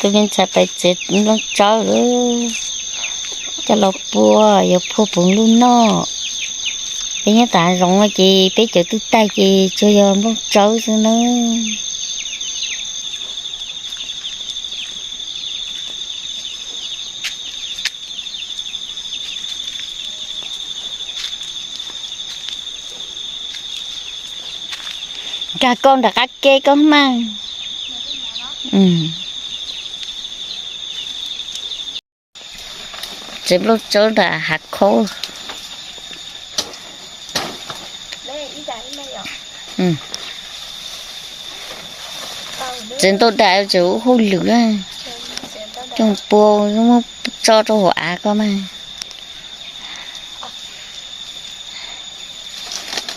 Tus me ntxhais pais txiav nplooj tsawb lawm, coj los pua, yuav phua poom luj noj. Peb nyob tom hav zoov no ces peb cov twb taig ces tsuas yog nplooj tsawb xwb na. Nkag koj nram qab ke koj mas. Txiav nplooj tsawb nram hav khaub. Txiav ntau dam tseem ua hauj lwm, coj pua muab tso rau hauv av koj mas.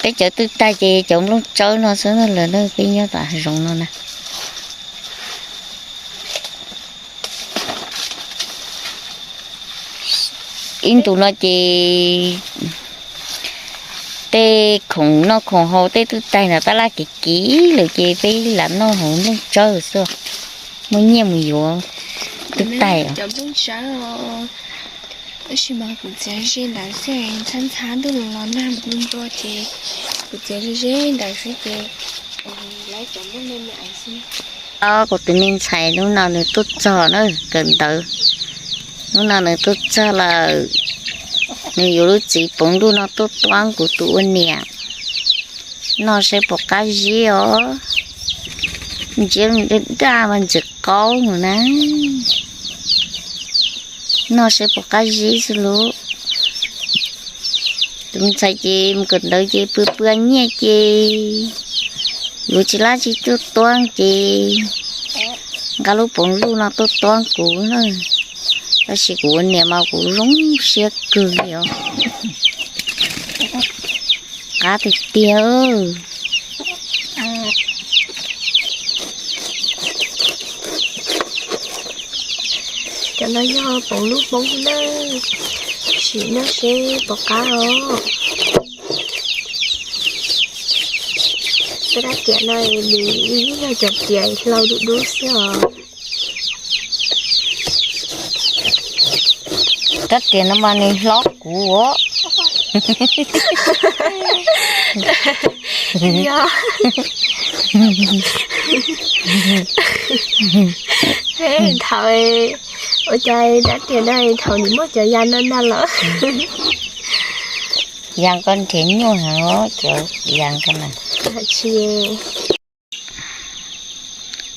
Peb cov twb tag ces cov nplooj tsawb no xwb na lawm na, peb nyob tom hav zoov no na. Ib ntus no ces tej khoom noj khoom haus tej twb tag nrho tab laj kiv kiv lawm ces peb lam noj hauv nplooj tsawb xwb, muaj nyiaj mus yuav twb tag. Tab sis mas kuv txiav ze ntawd xwb, ntxhab ntxhab ntuj los los nag nplua nplua ces kuv txiav ze ze ntawd xwb ces lawv cov nplooj me me xwb. Kuv tus me ntxhais hnub no nws tuaj txog na, kawm ntawv. Hnub no nws tuaj txog lawm, nws yuav lub txiv poom luj no tuaj tuab kuv tus ua niam noj saib puas qab zib os. Ntsia daj daj mas ntxim qaub mus na. Noj saib puas qab zib xwb lauj. Tus me ntxhais ces mus kawm ntawv ces pw pw nyiaj ces yuav tsis lab tsis tuaj tuab ces nqa lub poom luj no tuaj tuab kuv na. Tab sis kuv ua niam mas kuv zoo siab kawg li os. Qab tiag tiag. Cov no yog poom lub hmoob na, sim noj seb puas qab os. Peb rab riam no nws yeej yog cov riam hlau dub dub xwb os. Rab riam no mas nws hlob kuv os. Yog. Thaum ua cas rab riam no thaum nws muaj cov yas no na lawm. Yas koj nrhiav nyuaj heev os, cov yas koj na.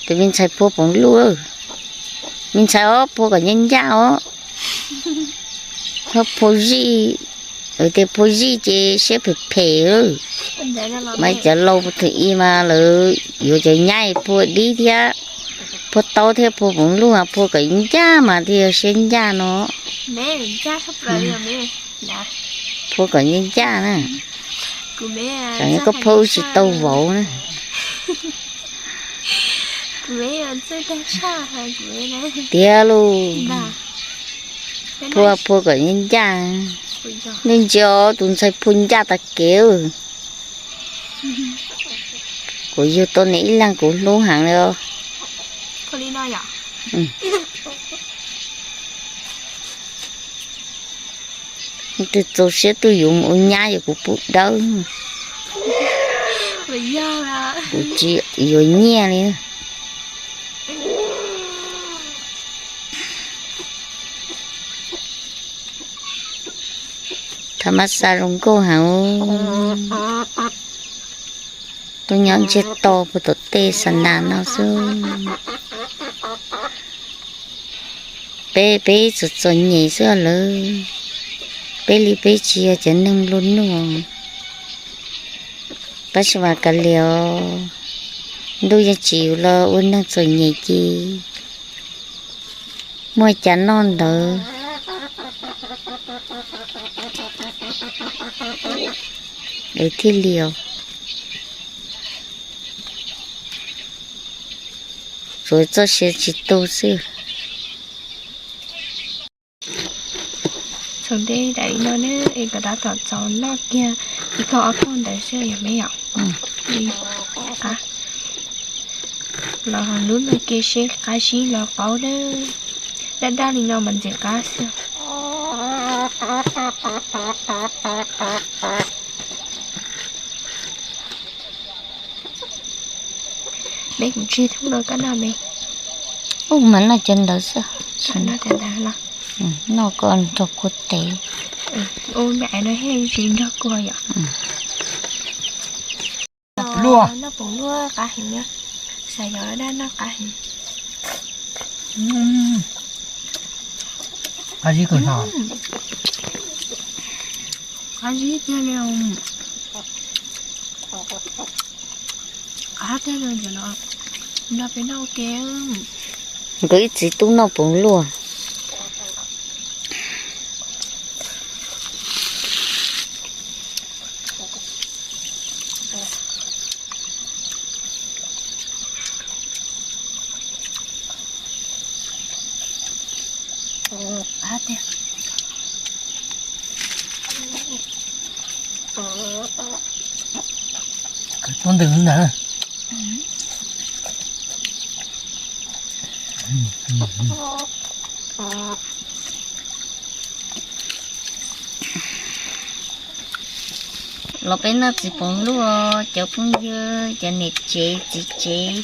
Tus me ntxhais phua poom luj, me ntxhais os, phua kom ncaj ncaj os. Txhob phua zij, tias phua zij ces siab phem phem. Mas cov laus thaum ub mas lawv yuav cov nyab phua dib thiab, phua taub thiab phua poom luj, phua kom ncaj mas thiaj siab ncaj no. Phua kom ncaj ncaj na. Kom koj phua tsis tau vauv na. Tiag lauj. Phua, phua kom ncaj ncaj. Nej ntsia tus ntxhais phua ncaj tas kev. Kuv yug tau nws ib leeg kuv hlub heev li os. Twb txaus siab twb yuav mus ua nyab yuav kuv pub dawb. Kuv tsis yuav nyiaj li. Thaum mab xa zoo nkauj heev. Tuaj nyob ntsiag to puag tom tej xa nas no xwb. Peb, peb txom txom nyem xwb lawm. Peb li peb tsis yog cov neeg nplua nuj. Tab sis mas kav liam os, ntuj yeej tsim yus los ua neeg txom nyem ces muaj cas noj ntawd es thiaj li os. Tsuav txoj sia tsis tu xwb. Txhoov ntej daim li no ne, es kom tab tom txaus noj kiag ib kauj ob kauj ntawd xwb yog me yom. Li qab. Los lub no ke seb qab zib los qaub na. Daj daj li no mas ntxim qab xwb. Me kuv tsis thoob no koj noj me. Ub, mas noj cov ntawd xwb. Noj cov ntawd los. Noj koj nrog kua tes. Ub, me aiv no thiaj tsis nrog kua yom. Noj poom luaj qab heev na. Xav yog daj noj qab heev. Qab zib tiag li. Qab tiag li no. Nrog peb noj ua ke. Nkawd ib txiv tub noj poom luaj. Tub ntws ntag. Los peb noj txiv poom luaj, cov phooj ywg, cov niam tsev txiv tsev,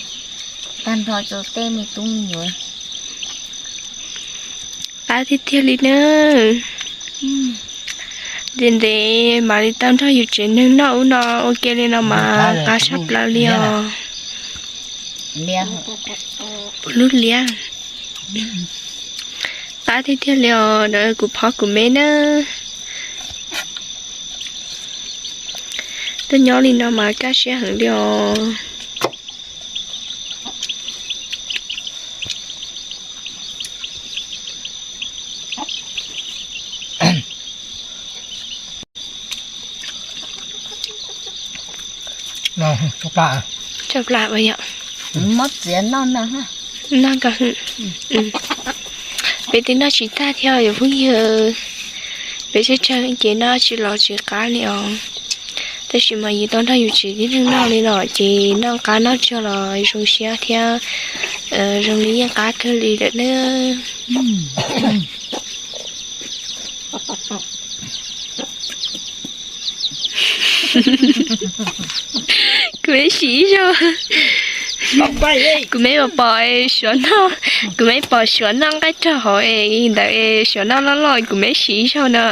tag nrho rau tej me tub me nyuam. Qab tiag tiag li na. Ntev ntev mam li tau nrog yus tsev neeg noj ub no ua ke li no mas qab sab plaws li os. Puv lub liab. Qab tiag tiag li os, kuv phob kuv me na. Tuaj nyob li no mas kaj siab heev li os. Tshaj plaws yom. Mob txiav noj no. Noj ko. Peb twb noj tsis tag thiab yus phooj ywg. Peb tsawg tsawg ces noj tsis los tsis qab li os. Tab sis mas yus tau nrog yus tsev tib neeg noj li no ces noj qab noj tsuag los zoo siab thiab zoo li yeej qab kawg li lawm na. Kuv me siv ib zaug. Kuv me pom suav noj, kuv me pom suav noj nqaij rau hauv es ntawd es suav noj loj loj kuv me siv ib zaug no.